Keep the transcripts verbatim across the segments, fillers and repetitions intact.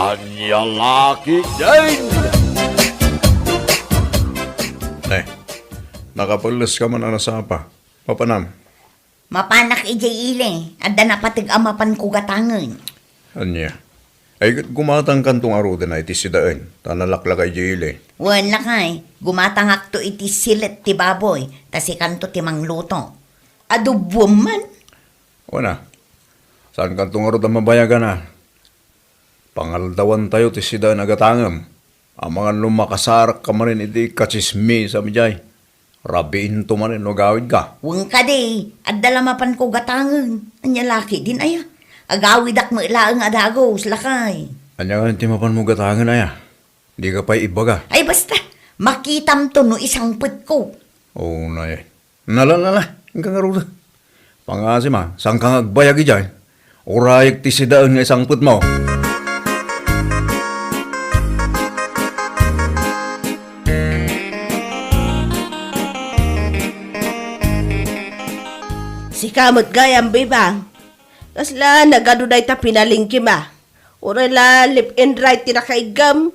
Ania la ketdin? Ne, nakapelles ka man a nasapa. Mapanam? Mapanak idiay ili, adda napateg a mapanko gatangen. Ania? Ay, ket gumatangkanto ngaruden iti sidaen, ta nalaklaka idiay ili. Wen, lakay, gumatangakto iti silet ti baboy, ta sikanto ti mangluto. Adoboem man. Wen a, saankanto ngarud a mabayagan a. Pangaldawantayo ti sidaen a gatangem. Amangan no makasarakka manen iti katsismisam idiay. Rabiinto manen no agawidka. Wen kadi, adda la mapanko gatangen. Ania la ketdin aya? Agawidak met laeng a dagus, lakay. Ania ngamin ti mapanmo gatangen aya? Dika pay ibaga. Ay, basta, makitamto no isangpetko. O, nay. Nala, nala, inka ngarud. Pangasim a, saanka nga agbayag idiay. Urayek ti sidaen nga isangpetmo. Sika met gayam, Bebang. Kasla nagadu dayta pinalengkem a. Uray la left and right ti nakaiggam.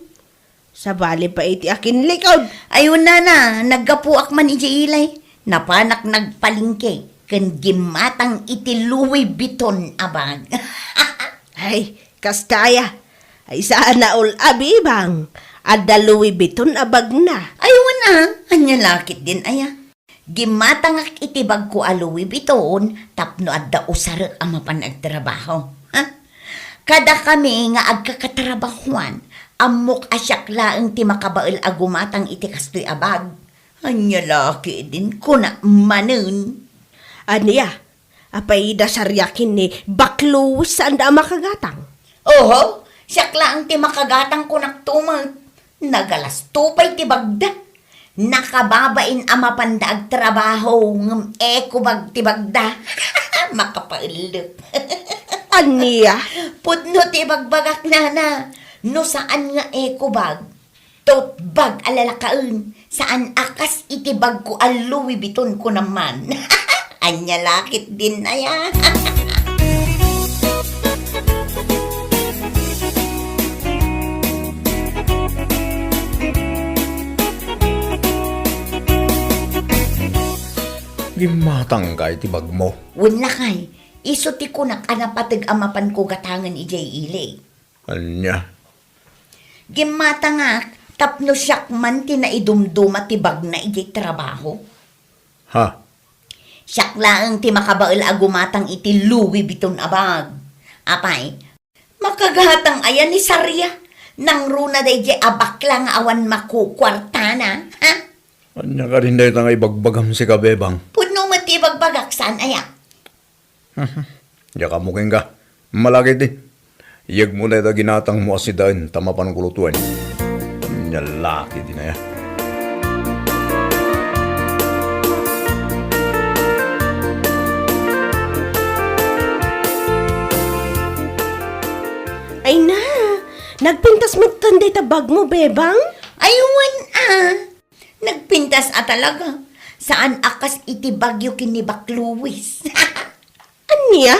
Sabali pay iti akinlikod. Ay, wen nana, naggapuak man idiay ili. Napanak nagpalengke ken gimmatang iti Louis Vuitton a bag. Ay, kasta aya. Ay, saan a ul-, a, Bebang. Adda Louis Vuitton a bagna. Ay, wen a, ania la ketdin aya? Gimmatangak iti bagko a Louis Vuitton tapno adda usarek a mapan agtrabaho. Ha? Kadakami nga agkakatrabahoan, ammok a siak laeng ti makabael a gumatang iti kastoy a bag. Ania la ketdin kunak manen? Ania? Apay da Saria ken ni Baklo saanda a makagatang? Oho, siak laeng ti makagatang kunakto met. Nagalasto pay ti bagda. Nakababain a mapanda agtrabaho ngem eco bag ti bagda. Makapaellep. Ania? Pudno ti ibagbagak, nana. No saan nga eco bag, tote bag a lalakaen, saan a kas iti bagko a Louis Vuitton kunam man. Ania la ketdin aya? Gimmatangka iti bagmo. Wen lakay, isu ti kunak a napateg a mapanko gatangen idiay ili. Ania? Gimmatangak tapno siak man ti naidumduma ti bagna idiay trabaho. Ha? Siak laeng ti makabael a gumatang iti Louis Vuitton a bag. Apay, makagatang aya ni Saria? Nangruna daydiay a bakla nga awan makukuartana, ha? Ania kadin dayta nga ibagbagam sika, Bebang? Pudno met ti ibagbagak, saan aya? Diak ammo kenka. Malakay di. Iyegmo dayta ginatangmo a sidaen ta mapanko lutoen. Ania la ketdin aya? Ay na, nagpintas metten dayta bagmo, Bebang? Ay, wen a. Nagpintas a talaga. Saan a kas iti bagyo ken ni Bak Luis. Ania?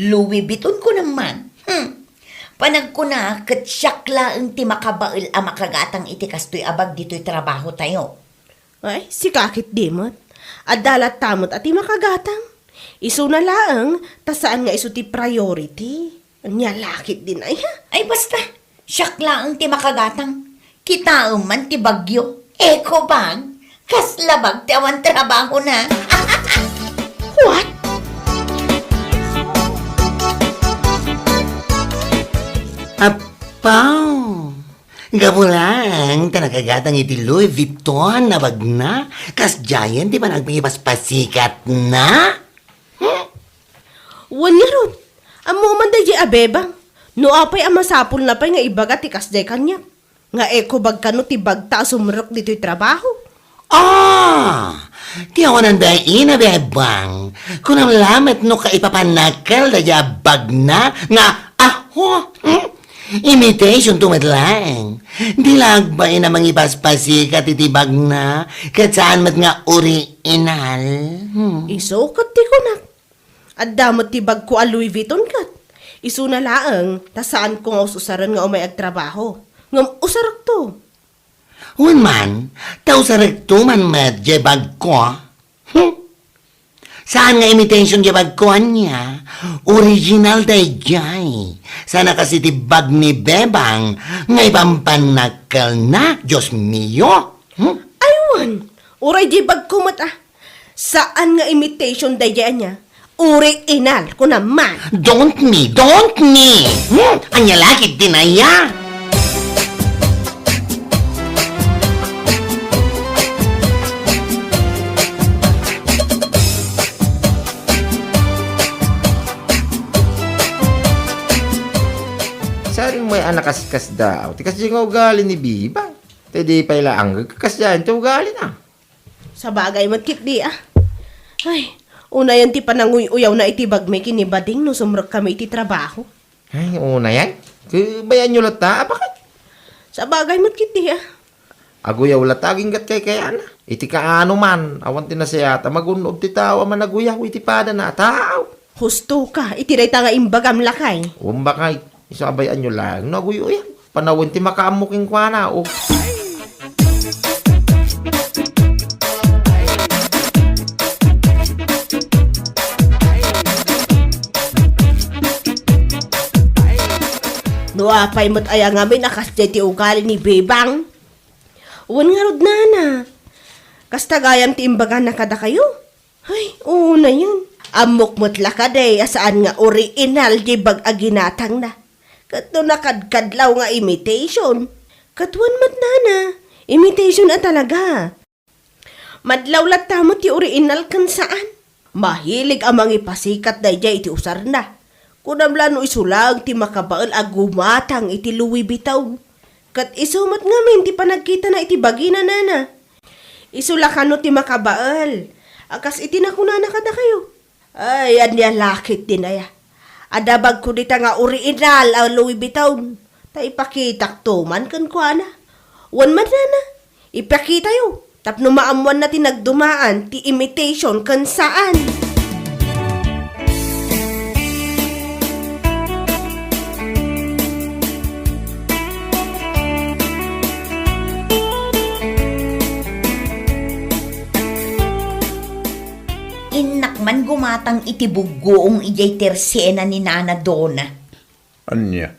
Louis Vuitton kunam man. Hmm. Panagkuna, ket siak laeng ti makabael a makagatang iti kastoy a bag ditoy trabahotayo. Ay, sika ketdi met. Adda latta met a ti makagatang. Isuna laeng, ta saan nga isu ti priority. Ania la ketdin aya? Ay, basta. Siak laeng ti makagatang. Kitaem man ti bagyo. Eco bag. Kasla bag ti awan trabahona. What? Apaw! Gapu laeng ta nakagatang iti Louis Vuitton a bagna, kasdiayen ti panagpangipaspasikatna? Hmm? Wen ngarud, ammo man daydiay a Bebang, no apay a masapulna pay nga ibaga ti kasdiay kaniak, nga eco bag kano ti bagta a sumrek ditoy trabaho. Ah! Ti awanan bain a Bebang, kunam lamet no kaipapannakkel daydiay a bagna nga, aho! Hmm? Imitation to met laeng. Di la agbain a mangipaspasikat iti bagna, ket saan met nga original. Hmm. Isu ket ti kunak. Adda met ti bagko a Louis Vuitton ket. Isuna laeng, ta saanko nga us-usaren nga umay agtrabaho. Ngem usarekto. Wen man, ta usarekto man met jay bagko. Hmm. Saan nga imitation jay bagko, ania? Original dayjay. Sana kas iti bag ni Bebang nga ipampannakkelna, Dios mio. Hmm? Ay, wen, uray jay bagko met, ah. Saan nga imitation dayjay, ania? Original, kunam man. Don't me, don't me. Hmm? Ania la ketdin aya? Saan mo ay anak kaskas daw? Ti kasdi nga ugali ni Bebang. Ti di pay laeng, kasdiay ti ugalina. Sabagay met ketdi, ah. Ay, unayen ti pananguy-uyawna iti bagmi ken ni Bading no sumrekkami iti trabaho. Ay, unayen? Kabayanyo latta, a, baket? Sabagay met ketdi, ah. Aguyaw latta aginggat kaykayana. Iti kaano man, awan ti nasayaat a magun-ob ti tao a managuyaw iti padana a tao. Husto ka, iti dayta nga imbagam, lakay. Wen, baket, isu a bay-anyo laeng no aguy-uyaw. Panawen ti makaammo kenkuana, o. No apay met aya ngamin a kasdiay ti ugali ni Bebang? Wen ngarud, nana. Kasta gayam ti imbagana kadakayo? Ay, unayen. Ammok met la kadi a saan nga original jay bag a ginatangna. Ket no nakadkadlaw nga imitation, ket wen met, nana, imitation a talaga. Madlaw latta met ti original ken saan. Mahilig a mangipasikat dayjay iti usarna. Kunam la no isu laeng ti makabael a gumatang iti Louis Vuitton. Ket isu met ngamin ti panagkitana iti bagina, nana. Isu la kano ti makabael a kas iti nakunana kadakayo? Ay, ania la ketdin aya? Adda bagko dita nga original a Louis Vuitton. Ta ipakitakto man kenkuana. Wen met, nana, ipakitayo tapno maammoanna ti nagdumaan ti imitation ken saan. Innak man gumatang iti buggoong idiay tersena ni Nana Dona. Ania?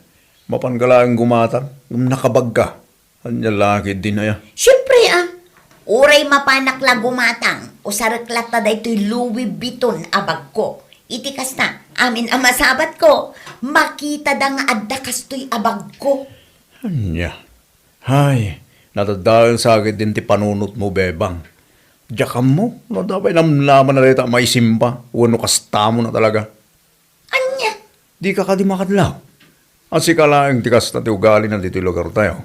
Mapanka laeng gumatang, ngem nakabagka. Ania la ketdin aya? Siempre, a. Uray mapanak la gumatang, usarek latta daytoy Louis Vuitton a bagko. Iti kasta, amin a masabatko, makitada nga adda kastoy a bagko. Ania? Hay, nadadael sa ketdin ti panunotmo, Bebang. Diak ammo no adda pay namnama na dayta a maisimba wenno kastamo na talaga. Ania? Dika kadi makadlaw? A, sika laeng ti kasta ti ugalina ditoy lugartayo.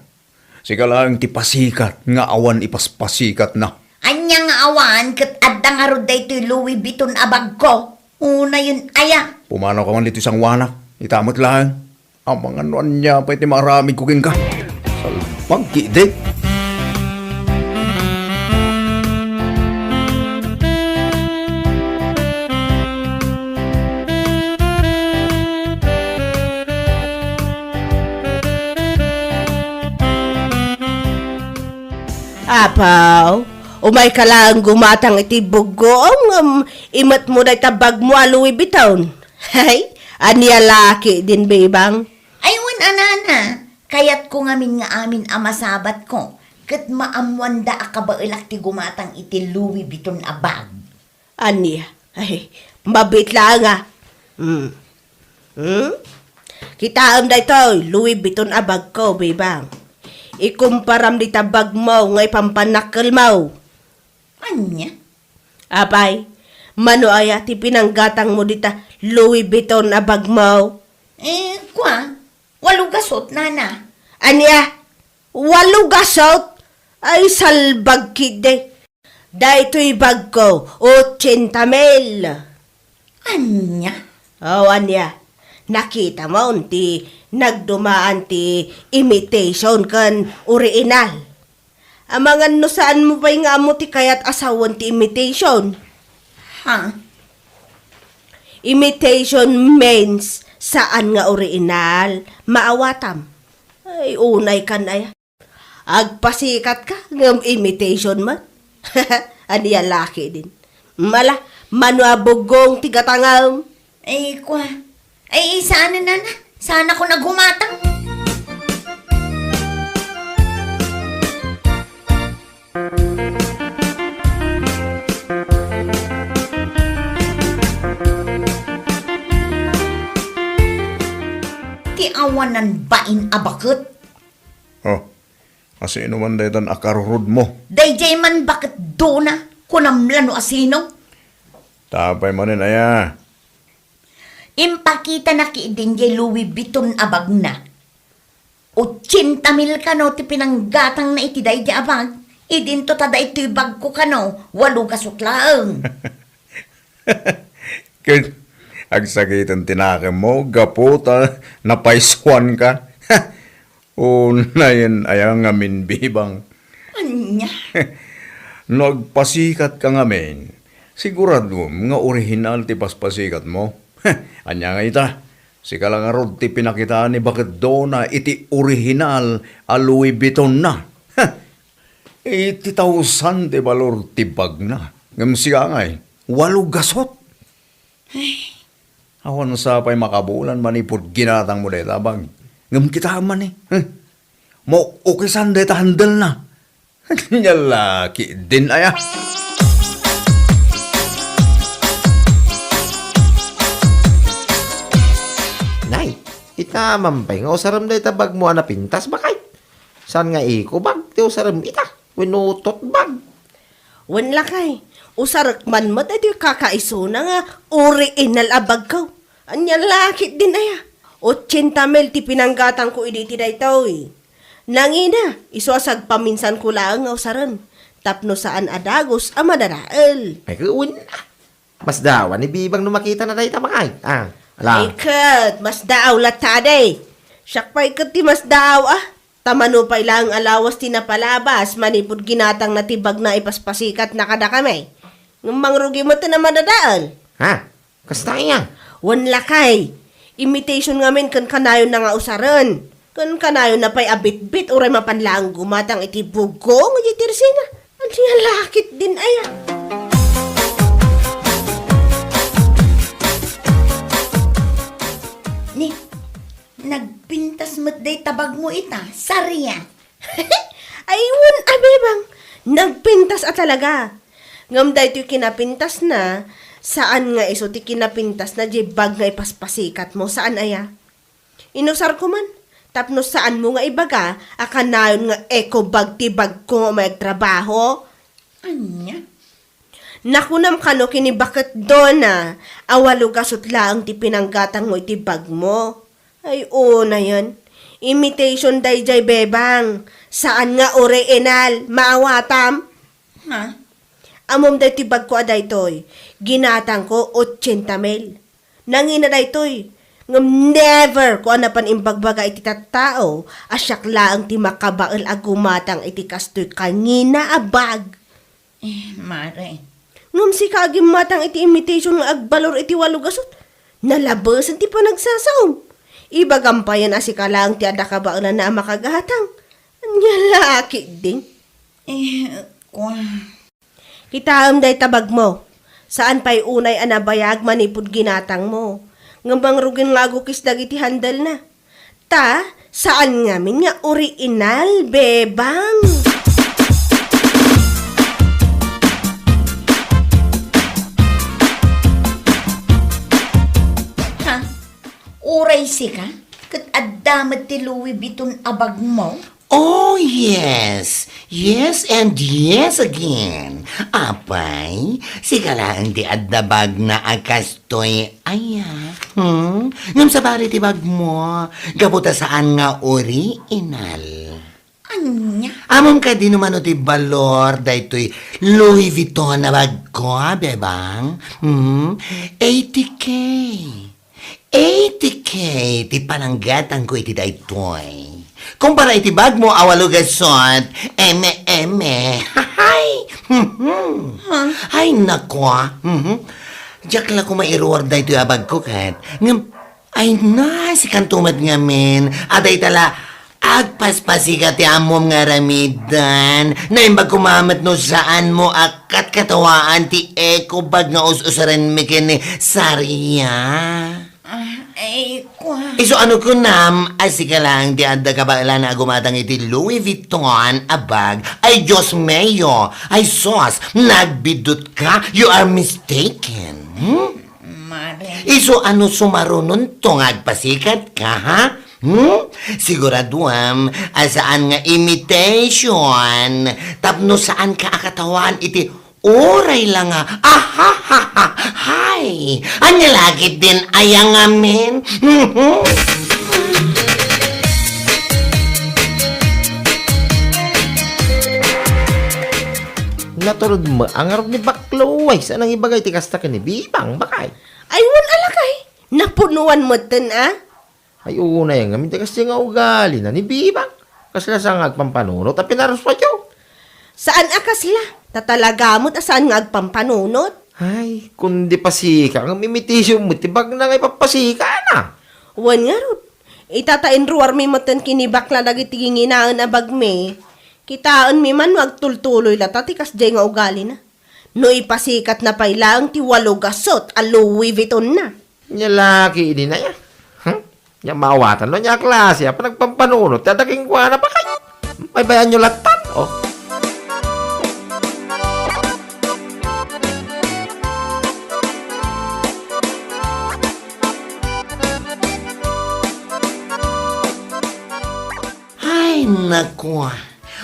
Sika laeng ti pasikat nga awan ipaspasikatna. Ania nga awan ket adda ngarud daytoy Louis Vuitton a bagko? Unayen aya? Pumanawka man ditoy sangoanak. Ita met laeng. Amangan no ania pay ti maaramidko kenka. Salbag ketdi. Apaw, umayka laeng gumatang iti buggoom, ngem imetmo dayta bagmo a Louis Vuitton. Hay, ania la ketdin, Bebang? Ay, wen a, nana, kayatko ngamin nga amin a masabatko ket maammoanda a kabaelak ti gumatang iti Louis Vuitton a bag. Ania? Ay, mabiit laeng a. Hmm. Hmm? Kitaem daytoy Louis Vuitton a bagko, Bebang. Ikumparam dita bagmo nga ipampannakkelmo. Ania? Apay, mano aya ti pinanggatangmo dita Louis Vuitton a bagmo? Eh, kua, walo gasut, nana. Ania? Walo gasut? Ay, salbag ketdi. Daytoy bagko, ochenta mil. Ania? O, ania? Nakitamon ti nagdumaan ti imitation ken original. Amangan no saanmo pay nga ammo ti kayat a sawen ti imitation. Ha? Imitation means Saan nga original, maawatam. Ay, unay kan aya. Agpasikat ka, ngem imitation man. Ania laki din. Mala, mano a bugong ti gatangam. Ay, kwa. Ay, saan na na? Saan ako nagumata? Ti awanan bain a baket. Oh, asino man daytan a karurod mo? Dayjay man baket dona, kunam la no asino. Tapay manen aya. Impakitana ki idin jay Louis Vuitton a bagna. Ochenta mil kano ti pinanggatangna iti daydi a bag. Idinto ta daytoy bagko kano, walo gasut laeng. Ket agsakiten ti nakemmo gapu ta napaysuanka. Unayen aya ngamin, Bebang. Ania? No agpasikatka ngamin, siguradom nga orihinal ti paspasikatmo. Ania nga ita? Sika la ngarud ti pinakita ni baket dona iti orihinal a Louis Vuittonna. Iti tausan ti balor ti bagna. Ngem sika ngay, walo gasut. Awan sa pay makabulan manipud ginatangmo dayta a bag. Ngem kitaem man ni. Huh? Maukisan dayta handle na. Nia laki din aya. Nay, ita man pay nga usarem dayta bagmo a napintas, bakay? Saan nga eco bag ti usarem ita? Wenno tote bag? Wen lakay, usarek man met iti kakaisuna nga original a bagko. Ania lakit din aya? Ochenta mil ti pinanggatangko idi iti daytoy. Nangina, isu a sagpaminsanko laeng nga usaren, tapno saan a dagus a madadael. Ay, wen, ah. Masdaaw ni Bebang no makitana dayta, bakay. Ah, ala. Ay, ket, masdaaw latta, adi. Siak pay ket ti masdaaw, ah. Ta mano pay laeng a lawas ti napalabas manipud ginatangna ti bagna a ipaspasikatna kadakami. Ngem mangrugi met ti madadael. Ha? Kasta aya? Wen lakay, imitation ngamin ken kanayonna nga usaren. Ken kanayonna pay a bitbit uray mapan laeng gumatang iti bugong iti tersina. Ania lakit din aya? Ni, nagpintas met dayta bagmo ita, Saria. Ay, wen a, Bebang, nagpintas a talaga. Ngem daytoy kinapintasna, saan nga isu ti kinapintasna diay bag nga ipaspasikatmo, saan aya? Inusarko man, tapno saanmo nga ibaga a kanayon nga eco bag ti bagko nga umayag trabaho. Ania? Nakunam kano ken ni baket dona a walo gasut laeng ti pinanggatangmo iti bagmo. Ay, unayen, imitation daydiay, Bebang. Saan nga original, maawatam. Ha? Ammom daytoy bagko a daytoy, ginatangko ochenta mil. Nangina daytoy, ngem never ko a napan imbagbaga iti tattao a siak laeng ti makabael a gumatang iti kastoy kangina a bag. Eh, mare. Ngem sika a gimmatang iti imitation nga agbalor iti walo gasut, nalabesen ti panagsasaom. Ibagam payen a sika laeng ti adda kabaelanna a makagatang. Ania la a kidding? Eh, kua. Kitaem dayta bagmo. Saan pay unay a nabayag manipud ginatangmo. Ngem mangrugin nga agukis dagiti handle na. Ta, saan ngamin nga original, Bebang. Ha? Uray sika? Ket adda met ti Louis Vuitton a bagmo? Oh, yes. Yes and yes again. Apay, sika laeng ti adda bagna a kastoy aya. Hmm? Ngem sabali ti bagmo, gapu ta saan nga original. Ania? Ammom kadi no mano ti balor daytoy Louis Vuitton a bagko, Bebang? Hmm? Eighty K. Eighty K ti pananggatangko iti daytoy. Kumpara iti bagmo a walo gasut, eme, eme. Hay! Mhm. Ha? Ay, nako, ah. Mhm. Diak la ko mairuar daytoy a bagko ket. Ngem, Ay na, sikanto met ngamin. Adda ita la, agpaspasikat ti ammom nga aramiden. Naimbag koma met no saanmo a katkatawaan ti eco bag nga us-usarenmi ken ni Saria. Ah, ay, kua. Isu ano kunam, a sika laeng ti adda kabaelan a gumatang iti Louis Vuitton a bag. Ay, Dios mio! Ay, sos! Nagbidutka! You are mistaken! Hmm? Mare. Isu ano sumarunonto nga agpasikatka, ha? Hmm? Siguraduam a saan nga imitation tapno saanka a katawan iti uray la nga ahahaha. Hay! Ania la ketdin aya ngamin? Naturod met a ngarud ni Baklo, ay, saan nang ibagay ti kasta ken ni Bibang, bakay? Ay, wen a lakay. Napunuan metten a. Ay, unay ngamin ti kasdi nga ugalina ni Bibang. Kasla sa nga agpampanunot a pinaruspayo. Saan a kasla? Ta talaga met a saan nga agpampanunot. Ay, kundi pasika, ngem imitation met ti bagna nga ipappasikana. Wen ngarud, ita ta inruarmi metten ken ni Bakla dagiti ginginaen a bagmi. Kitaenmi man no agtultuloy lata ti kasdiay nga ugalina. No ipasikatna pay laeng ti walo gasut a Louis Vuittonna. Nia la ketdin aya. Hmm? Nia maawatan no ania a klase a panagpampanunot ti adda kenkuana, bakay. Baybayanyo lattan, oh. Ay, naku.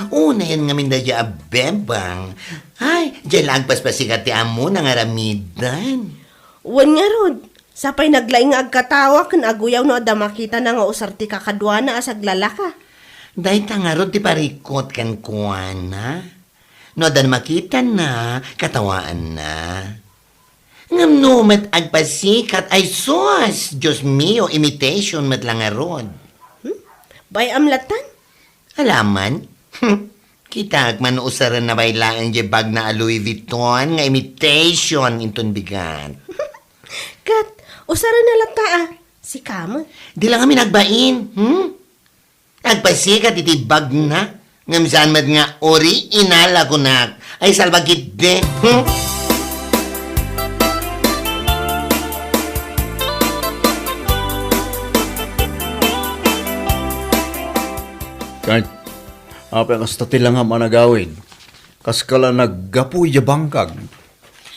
Unayen ngamin daydiay a Bebang. Ay, diay la agpaspasikat ti ammona nga aramiden. Wen ngarud, sapay naglaing nga agkatawa ken aguyaw no adda makitana nga usar ti kakaduana a saglalaka. Dayta ngarud ti parikut kenkuana. No adda makitana, katawaanna. Ngem no met agpasikat, ay sus! Dios mio, imitation met la ngarud. Hmm? Bay-am lattan? Alaman? Kitaek man no usarenna pay laeng diay bagna a Louis Vuitton nga imitation inton bigat. Ket, usarenna latta a, sika met. Di la ngamin agbain, hmm? Agpasikat iti bagna, ngem saan met nga original a kunak. Ay, salbag ketdi, hmm? Ket, apay kasta ti langam a nagawid? Kaska la naggapu idiay bangkag.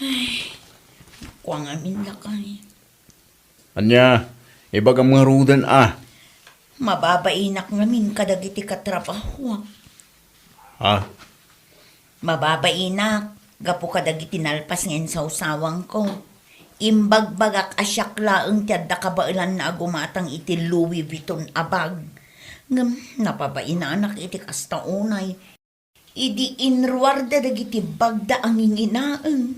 Ay, kua ngamin lakay. Ania, ibagam ngaruden a. Mababainak ngamin kadagiti katrabahoak. Ha? Mababainak gapu kadagiti nalpas nga insawsawangko. Imbagbagak a siak laeng ti adda kabaelanna a gumatang iti Louis Vuitton a bag. Ngem napabainanak iti kasta unay. Idi inruarda dagiti bagda a nginginaen.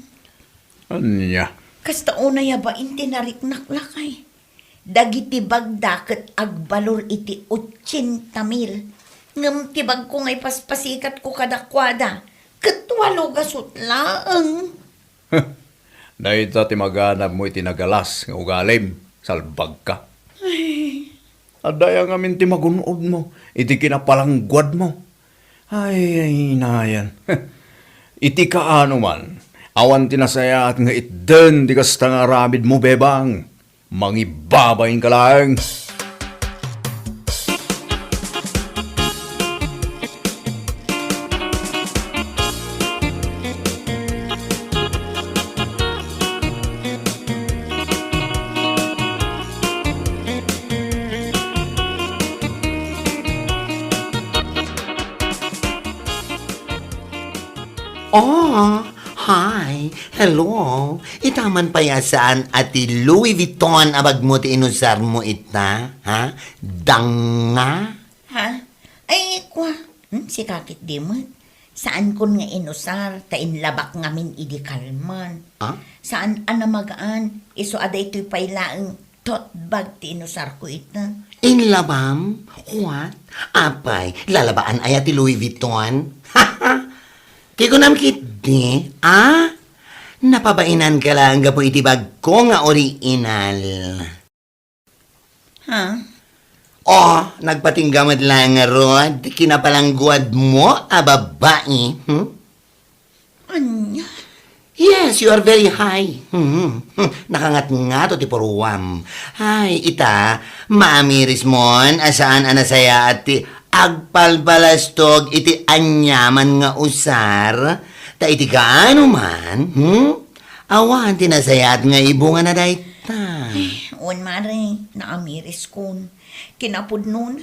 Ania? Kasta unay a bain ti nariknak lakay. Dagiti bagda ket agbalor iti otsenta mil. Ngem ti bagko nga ipaspasikatko kadakuada ket walo gasut laeng. Dayta ti maganabmo iti nagalas nga ugalim, salbagka. Ay. Adda aya ngamin ti magun-odmo iti kinapalangguadmo. Ay, ay, inayan. Iti kaano man, awan ti nasayaat nga itden ti kasta nga aramidmo, Bebang. Mangibabainka laeng. Oh, hi. Hello. Ita man pay a saan a ti Louis Vuitton a bagmo ti inusarmo ita, ha? Danga? Ha? Ay, kua. Hmm, sika ketdi met. Saankon nga inusar, ta inlabak ngamin idi kalman. Ah? Saan a namagaan, isu a daytoy pay laeng tote bag ti inusarko ita. Inlabam? What? Apay, lalabaan aya ti Louis Vuitton? Ti kunam ketdi, ah? Napabainanka laeng gapu iti bagko nga original. Ha? Oh, nagpatingga met laeng ngarud ti kinapalangguadmo a babai. Hmm? Ania? Yes, you are very high. Hmm. Hmm. Nakangatngato ti puruam. Ay, ita, maamirismon a saan a nasayaat ti agpalbalastog iti aniaman nga usar. Ta iti kaano man, hmm? Awan ti nasayaat nga ibunga na dayta. Eh, wen, Mare, naamiriskon. Kinapudnona,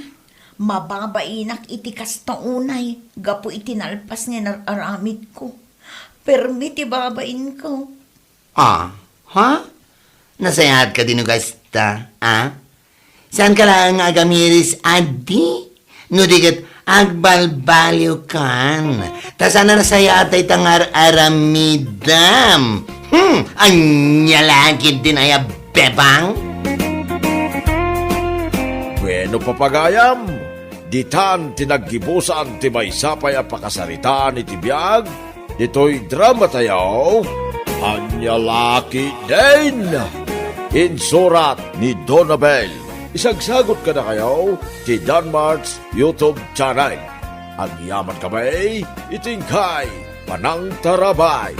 mababainak iti kasta unay gapu iti nalpas nga inar-aramidko. Permi ti babainko. Ah, ha? Nasayaat kadi no kasta, ah? Saanka laeng nga agamiris, adi? No di ket agbalbaliwkan. Ta saan a nasayaat dayta nga ar-aramidem. Hmm, ania la ketdin aya, bebang? Bueno, papagayam, ditan ti naggibusan ti maysa pay a pakasaritaan iti biag ditoy dramatayo, Ania La Ketdin. Insurat ni Donabel. Isagsagut kadakayo ti Danmart's YouTube channel. Agyamankami iti inkay panangtarabay.